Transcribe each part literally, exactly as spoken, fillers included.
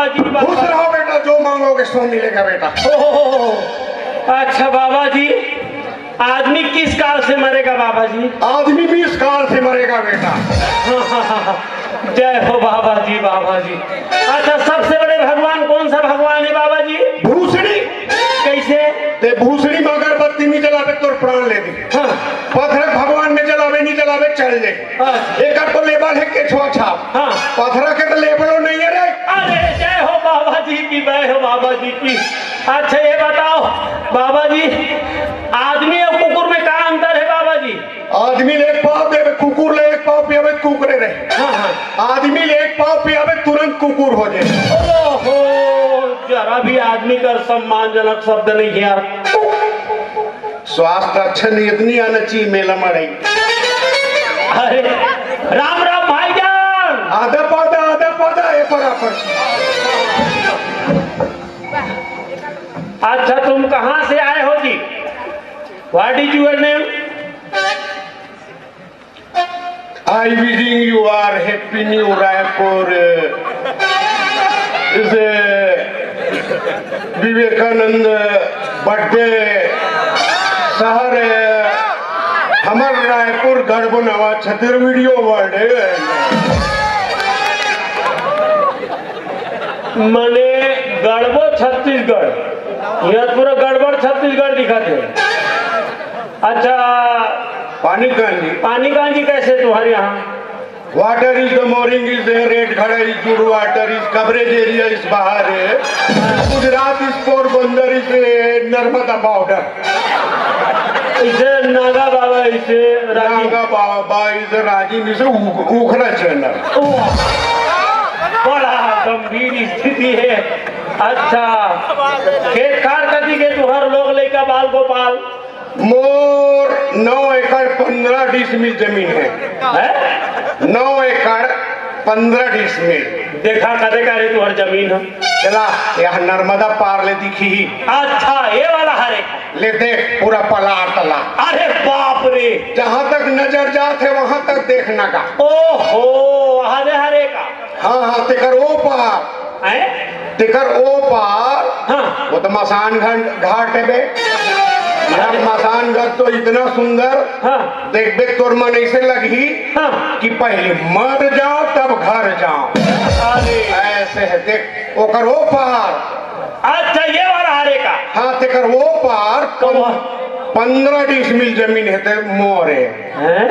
खुश रहो बेटा, जो मांगोगे सो मिलेगा बेटा। ओहो, अच्छा बाबा जी, आदमी किस काल से मरेगा बाबा जी? आदमी बीस काल से मरेगा बेटा। जय हो बाबा जी, बाबा जी। अच्छा, सबसे बड़े भगवान कौन सा भगवान है बाबा जी? भूसड़ी। कैसे? ते भूसड़ी में अगरबत्ती नहीं जलावे, तोर प्राण ले दी। हाँ। पत्थर भगवान में जलावे, नहीं जलावे, चल जाए। हाँ। एकर तो लेबल है केछुआ छाप। हाँ। पत्थरा के तो लेबलो नहीं है रे। अरे जय हो बाबा जी की, जय हो बाबा जी की। अच्छा ये बताओ बाबा जी, आदमी और कुकुर में का अंतर है बाबा जी? आदमी ले एक पाव देवे, कुकुर ले एक पाव पियावे, कुकुरे रहे। हाँ, हाँ। आदमी ले एक पाव पियावे, तुरंत कुकुर हो जाए। ओहो, जरा भी आदमी का सम्मानजनक शब्द नहीं है यार। स्वास्थ्य अच्छा नहीं, इतनी आना चाहिए मेला मड़ई। अरे राम राम भाईजान। आधा पादा, आधा पादा, ए बराबर। अच्छा, तुम कहाँ से आए हो जी? What is your name? I wishing you are happy new Raipur. इस विवेकानंद बर्थडे शहर है, हमर रायपुर गढ़बो नवा छत्तीसगढ़ वीडियो वर्ल्ड है। मने गढ़बो छत्तीसगढ़, यह पूरा गड़बड़ छत्तीसगढ़ दिखत है। अच्छा, पानी कांजी। पानी कांजी कैसे तुम्हारे यहाँ? Water is the morning is the red khada is good water is coverage area is बाहर है। Gujarat is Porbandar is Narmada border. इसे नागा बाबा इसे राजी। नागा बाबा इसे राजी इसे उख-, उखरा चैनल। ओह, बड़ा गंभीर स्थिति है। अच्छा, खेत खार कथी के तुहर लोग लइका बाल गोपाल? मोर नौ एकड़ पन्द्रह डिसमिल जमीन है। हैं? नौ एकड़ पन्द्रह डिसमिल। देखा कदे का रे तुहर जमीन है? चला, यह नर्मदा पार ले दिखी ही। अच्छा, ये वाला हरे। ले देख, पूरा पलार तला। अरे बाप रे। जहाँ तक नजर जात है, वहाँ तक देखना का। ओहो, हरे हरे का। हाँ, हाँ, तेकर ओ पार। हैं? तेकर ओ पार, हाँ। वो तो मसान घाट, घाट है बे। यार, मसान घाट तो इतना सुंदर, हाँ। देखबे तोर मन ऐसे लगही हाँ। कि पहले मर जाओ तब घर जाओ। अरे। ऐसे है, देख, ओकर ओ पार। अच्छा, ये वाला हरे का? हाँ, तेकर ओ पार तो वह पन्द्रह डिसमिल जमीन है ते मोरे। हैं?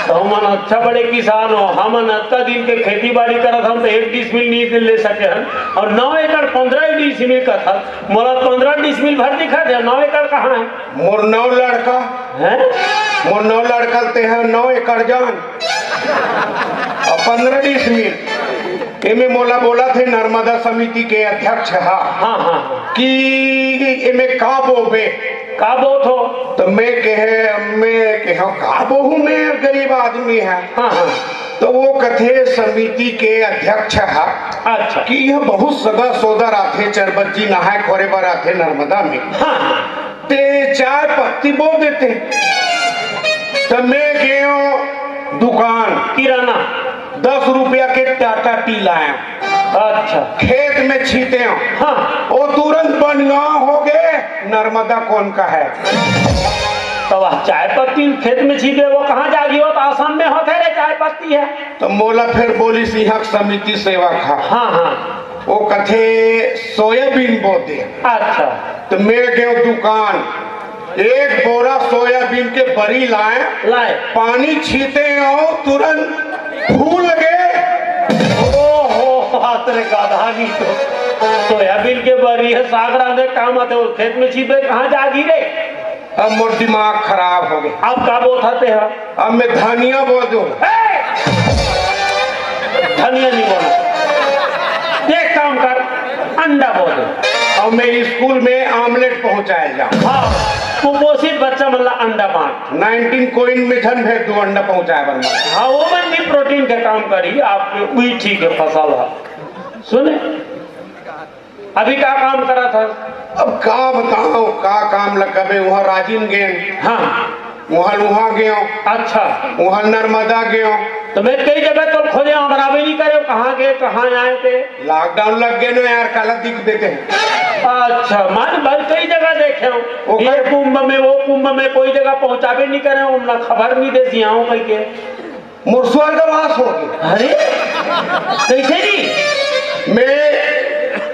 तो हमन अच्छा बड़े किसान हो, हमन अतका दिन के खेती बाड़ी करत हन, तो एक डिसमिल नहीं ले सके हन, और नौ एकड़ पन्द्रह डिसमिल कथस, मोला पन्द्रह डिसमिल भर दिखत हे, नौ एकड़ कहाँ है? मोर नौ लड़का, हैं? मोर नौ लड़का ते हैं नौ एकड़ जान, और पन्द्रह डिसमिल एमे मोला बोलत हे नर्मदा समिति के अध्यक्ष हा हाँ, हाँ, हाँ। कि एमे का बोबे? का बोत हो? तो मैं कहे, मैं कहे, "का बोहूँ, मैं गरीब आदमी है।" हाँ, हाँ। तो वो कथे समिति के अध्यक्ष है अच्छा। कि यह बहुत सगा सोदर आथे, चरबज्जी नहाए खोरे बर आथे नर्मदा में। हाँ, हाँ। ते चाय पत्ती बो देते। तो मैं गयो दुकान, किराना। दस रुपया के टाटा टी लाया। अच्छा। खेत में छीते हो। हाँ। वो तुरंत बनगांव हो गए, नर्मदा कौन का है? तो वह चाय पत्ती खेत में छीते, वो कहाँ जागी हो? तो आसाम में होते रे, चाय पत्ती है। तो मोला फिर बोली सिंहक समिति सेवक है। हाँ, हाँ। वो कथे सोयाबीन बो दे। अच्छा। तो मैं गयो दुकान, एक बोरा सोयाबीन के बरी लाए, लाए। पानी छीते हो, तुरंत फूल गए। ओहो, बात रे गाधा नहीं तो। सोयाबीन के बरी है, साग रांधे काम आते, वो खेत में छीते, कहाँ जागी रे? अब मोर दिमाग खराब हो गए। अब का बोथाते हैं? अब मैं धनिया बो दूं। ए! धनिया नहीं बोना। एक काम कर, अंडा बो दे। अब मैं स्कूल में आमलेट पहुंचाए जाऊं। हाँ, कुपोषित बच्चा मन ला अंडा बांट। नाइनटीन कोइन में झन भेज दो अंडा पहुंचाए बर मन। हाँ, वो मन भी प्रोटीन के काम करी, आप भी ठीक है फसल है। सुने, अभी का काम करत हस? अब का बताओ, का काम लगबे, वहाँ राजिम गेन। हाँ। उहाँ, उहाँ गेंव। अच्छा। उहाँ नर्मदा गेंव। त मैं कई जगह तो खोजे, अमराबे नहीं करे, कहाँ गे, कहाँ आए ते? लॉकडाउन लग गे ना यार, काला दिख देते हैं। अच्छा, मन भर कई जगह देखे हो। ओकर ये कुंभ में, वो कुंभ में, कोई जगह पहुँचाबे नहीं करे, हमला खबर नहीं दे सियाओ कह के। मोर स्वर्गवास हो गे। अरे, कैसे जी? मैं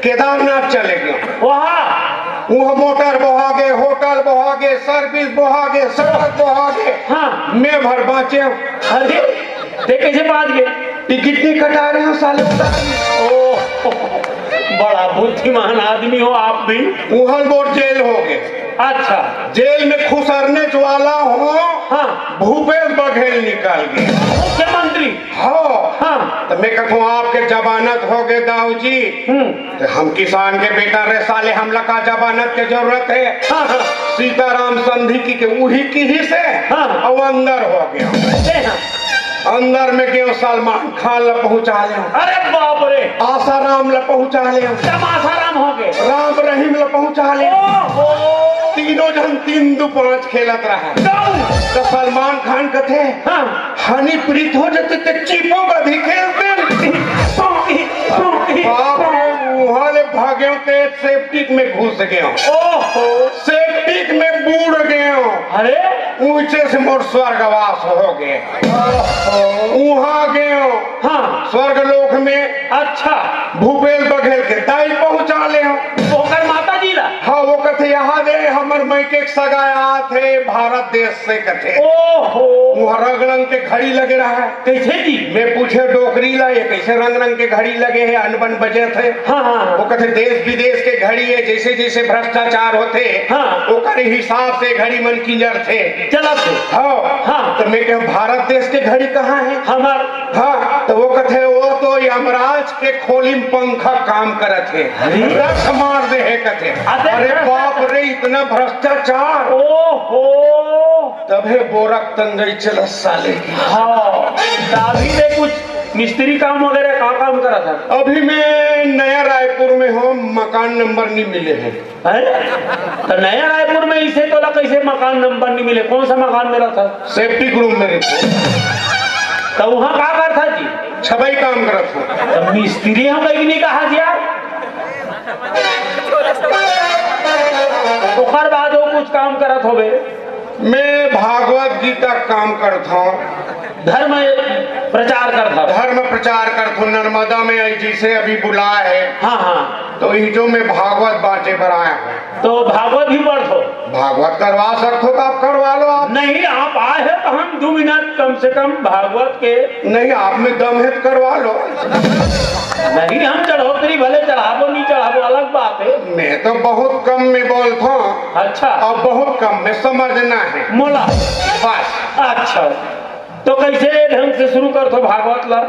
केदारनाथ चले गेंव। वहाँ? उहाँ मोटर बोहा गे, होटल बोहा गे, सर्विस बोहा गे, सड़क बोहा गे। हाँ। मैं भर बाँचे। अरे, ते कैसे बाँच गे? टिकट नहीं कटा रहे हो साले। ओ, बड़ा बुद्धिमान आदमी हो आप भी। उहाँ मोर जेल हो गे। अच्छा। जेल में खुसरने वाला हो, हाँ। भूपेश बघेल निकल गे। मुख्यमंत्री? हाँ। हाँ। त मैं कहूँ, आपके जमानत हो गे दाऊ जी। हम्म। त हम किसान के बेटा रे साले, हमला का जमानत के जरूरत है? हाँ, हाँ। सीताराम संधि की के उही किहिस हे, हाँ। अउ अंदर हो गे। ए हाँ। अंदर में गेंव, सलमान खान ला पहुंचा लेंव। अरे बाप रे। आसाराम ला पहुंचा लेंव। तब आसाराम हो गे। राम रहीम ला पहुंचा लेंव। ओहो। तीनों झन तीन दू पाँच खेलत रहा। तब? त सलमान खान कथे, हाँ। हनी प्रीत हो जते ते चीपो का भी खेलते। बाप रे, उहाँ ले भागेंव ते सेप्टिक में घुस गेंव। ओहो। सेप्टिक में बूड़ गेंव। अरे। ऊंचे से मोर स्वर्गवास हो गे। ओहो। उहाँ गेंव। हाँ। स्वर्ग लोक में। अच्छा। भूपेश बघेल के दाई पहुंचा लेंव। ओकर माता जी ला? हाँ, वो कथे, यहाँ दे, हमर मइके के सगा आत हे भारत देश से कथे। ओहो। उहाँ रंग रंग के घड़ी लगे रहा है। कैसे जी? मैं पूछे डोकरी ला, ये कैसे रंग रंग के घड़ी लगे हे, अनबन बजत हे? हाँ, हाँ, हाँ। वो कथे, देश विदेश के घड़ी हे, जैसे जैसे भ्रष्टाचार होथे, हाँ। ओकर हिसाब से घड़ी मन किंजरथे। चलत हे। हाँ। हाँ। त मैं कहेंव, भारत देश के घड़ी कहाँ हे? हमर। हाँ, त वो कथे, वो तो यमराज के खोली में पंखा काम करत हे, अरे। रथ मार दे हे कथे। अरे। अरे बाप रे, इतना भ्रष्टाचार। ओहो। तभे बोरा के तंगई चलत साले के। हाँ, त अभी ले कुछ मिस्त्री काम वगैरह का काम करत हे? अभी मैं नया रायपुर में हूँ, मकान नंबर नहीं मिले हे। हैं? त नया रायपुर में इसे तोला कैसे मकान नंबर नहीं मिले? कौन सा मकान में रहत हस? सेप्टिक रूम में रहत हूँ। त उहाँ का करत हस जी? छबई काम करत हूँ। त मिस्त्री हम कहीं नहीं कहा जी यार। ओकर बाद वो कुछ काम करत होबे? मैं भागवत गीता के काम करत हूँ। धर्म प्रचार करत हस? धर्म प्रचार करत हूँ। नर्मदा में आई, जिसे अभी बुलाए हे। हाँ, हाँ। तो इही जो मैं भागवत बांटे बर आया हूँ। तो भागवत भी पढ़त हो? भागवत करवा सकत हो तो आप करवा लो आप। नहीं, आप आए हो तो हम दो मिनट कम से कम भागवत के। नहीं, आप में दम है तो करवा लो। नहीं, हम चढ़ोतरी भले चढ़ाबो नहीं चढ़ाबो, अलग बात है। मैं तो बहुत कम में बोलता हूँ। अच्छा। और बहुत कम में समझना है। मोला। बस। अच्छा, तो कैसे ढंग से शुरू करत हो भागवत ला?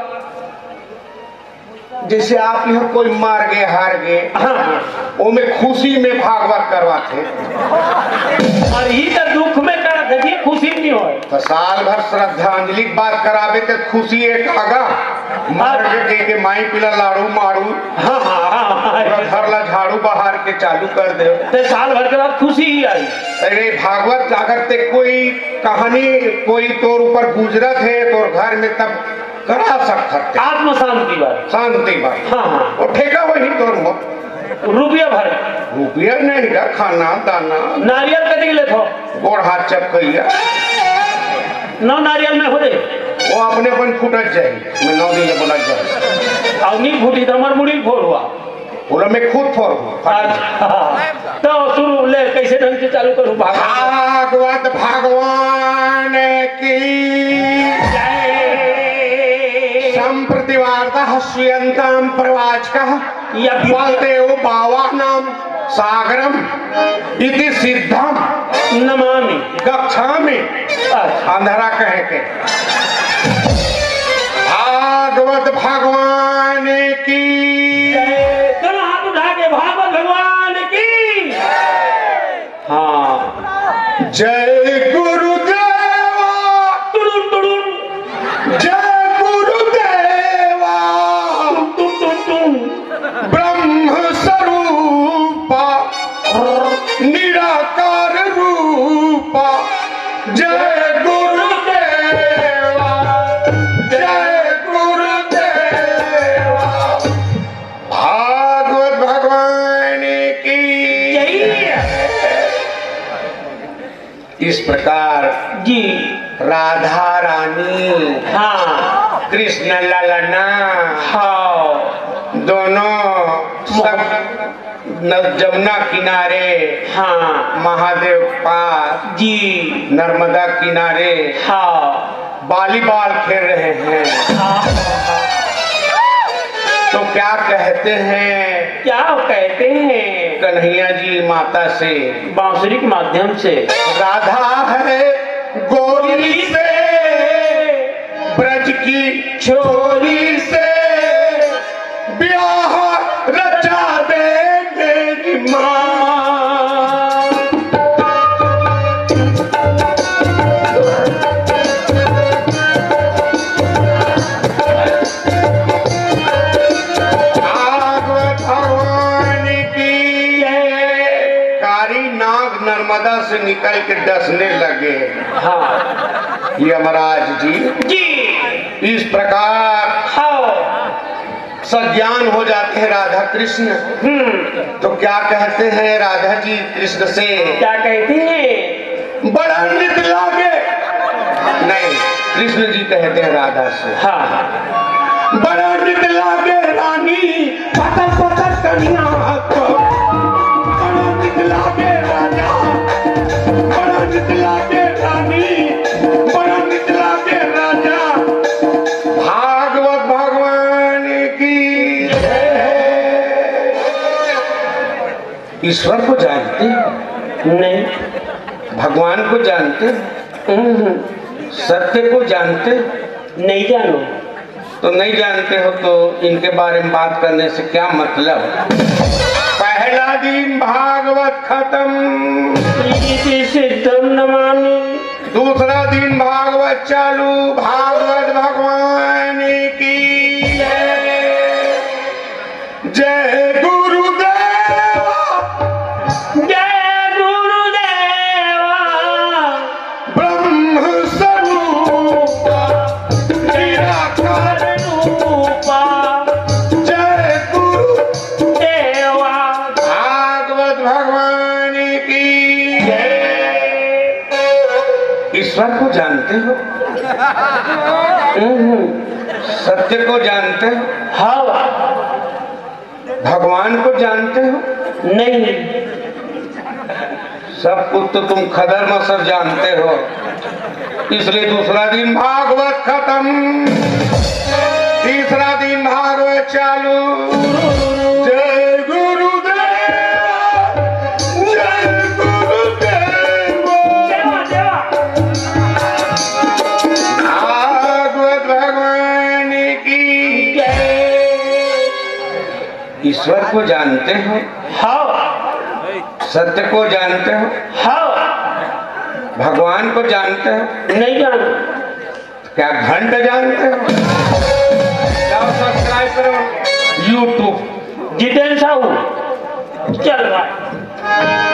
जैसे आप यहाँ कोई मार गए, हार गए, हाँ, हाँ। ओमे खुशी में भागवत करवाथे। और ये तो दुख में करत हे जी, खुशी में नहीं होय। तो साल भर श्रद्धांजलि के बात कराबे तो खुशी एक आगा। मार के, के, के माई पीला लाड़ू मारू। हाँ, हाँ, हाँ, हाँ। पूरा घर ला झाड़ू बहार के चालू कर दे। ते साल भर के बाद खुशी ही आई। अरे भागवत, अगर ते कोई कहानी कोई तोर ऊपर गुजरत हे तोर घर में, तब करा सकत हे। आत्म शांति बर। शांति बर। हाँ, हाँ। वो ठेका वही तोर हो। रुपया भर। रुपया नहीं का, खाना, दाना। नारियल कति के लेथो? गोड़ हाथ चपकैया। नौ नारियल में हो जाए। वो अपने अपन फूटत जाए। मैं नौ दिन ले बोला जाए। अब नहीं फूटी तो हमार मुड़ी फोड़ हुआ। बोला, मैं खुद फोड़ हूँ। अच्छा। तो शुरू ले, कैसे ढंग से चालू करूँ भागवत? भागवत भगवान की जय। सम्प्रति वार्ता श्रूयन्ताम प्रवाचकः। या बलदेव बावानाम सागरम इति सिद्धम नमामि। गच्छामि। अच्छा। अंधारा कहे के। भागवत भगवान की। जय। दोनों हाथ उठा के भागवत भगवान की। हाँ। जय गुरुदेवा। टुडुन, टुडुन। जय गुरुदेवा। टुन, टुन, टुन, टुन। ब्रह्म स्वरूपा निराकार रूपा। जय इस प्रकार जी। राधा रानी, हाँ। कृष्ण ललना, हाँ। दोनों सब न-, जमुना किनारे, हाँ। महादेव पास, जी। नर्मदा किनारे, हाँ। वॉलीबॉल खेल रहे हैं। हाँ। तो क्या कहते हैं, क्या कहते हैं? कन्हैया जी माता से, बांसुरी के माध्यम से, राधा है गोरी से, ब्रज की छोरी से ब्याह रचा दे तेरी माँ। भागवत भगवान की जय। कारी नाग नर्मदा से निकल के डसने लगे। हाँ। यमराज जी, जी। इस प्रकार हाँ। सज्ञान हो जाते हैं राधा कृष्ण। हम्म। तो क्या कहते हैं राधा जी कृष्ण से? क्या कहती हैं? बड़ा नित लागे। नहीं, कृष्ण जी कहते हैं राधा से। हाँ, हाँ। बड़ा नित लागे रानी, पतर पतर कनिया को। बड़ा नित लागे राजा, बड़ा नित लागे रानी, बड़ा नित लागे राजा। भागवत भगवान की जय। ईश्वर को जानते हो? नहीं। भगवान को जानते हो? हम्म। सत्य को जानते हो? नहीं जानो। तो नहीं जानते हो तो इनके बारे में बात करने से क्या मतलब? पहला दिन भागवत खत्म। इति सिद्धम नमामि। दूसरा दिन भागवत चालू। भागवत भगवान की जय। जय गुरुदेवा। जय गुरुदेवा। ब्रह्म स्वरूपा निराकार रूपा। जय गुरुदेवा। भागवत भगवान की जय। ईश्वर को जानते हो? हम्म। सत्य को जानते हो? हाँ। भगवान को जानते हो? नहीं। सब कुछ तो तुम खदर मसर जानते हो, इसलिए दूसरा दिन भागवत खत्म, तीसरा दिन भागवत चालू। जय गुरुदेव, जय गुरुदेव। भागवत भगवान की जय। ईश्वर को जानते हो? हाँ। सत्य को जानते हो? हाँ। भगवान को जानते हो? नहीं जानते। क्या घंट जानते हो? जाओ subscribe करो YouTube। जितेंद्र साहू, चल भाई।